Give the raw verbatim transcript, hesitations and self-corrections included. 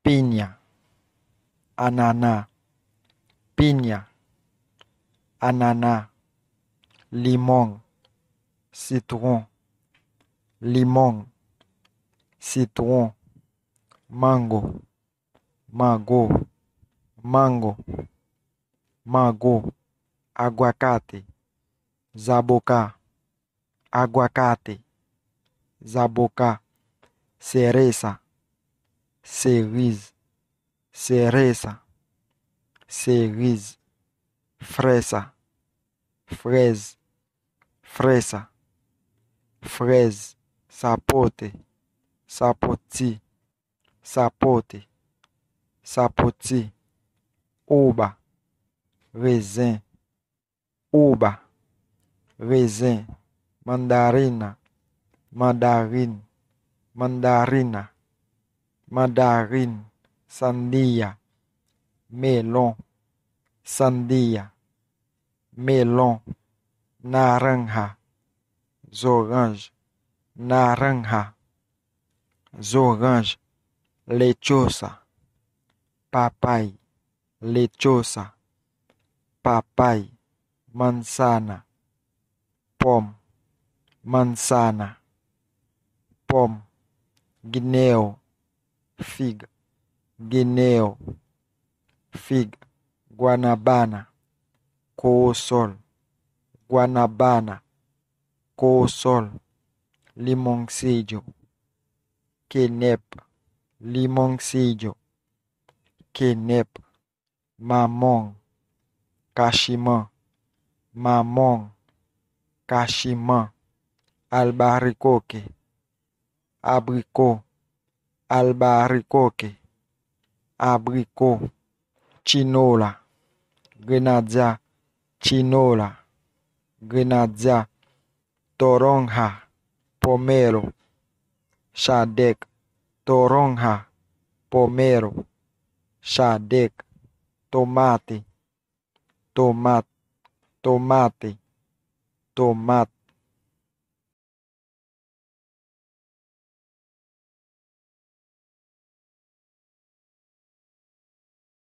piña, anana, piña, anana, limon, sitwon, limon, sitwon, mango, mango, mango, mango, aguacate, zaboka, aguacate, zaboka, cereza, seriz, cereza, seriz, fresa, frèz, fresa, frèz, sapote, sapoti, sapote, sapoti, uba, rezen, uba, rezen, mandarina, mandarin, mandarina, mandarin, sandia, melon, sandia, melon, naranja, zoranj, naranja, zoranj, lechosa, papay, lechosa, papay, manzana, pòm, manzana, pòm, guineo, fig, guineo, fig, guanabana, korosòl, guanabana, korosòl, limoncillo, kenèp, limoncillo, kenèp, mamon, kachiman, mamon, kachiman, albaricoque, abriko, albaricoque, abriko, chinola, grenadya, chinola, grenadya, toronja, pomelo, chadèk, toronja, pomelo, chadèk, tomate, tomat, tomate, tomat,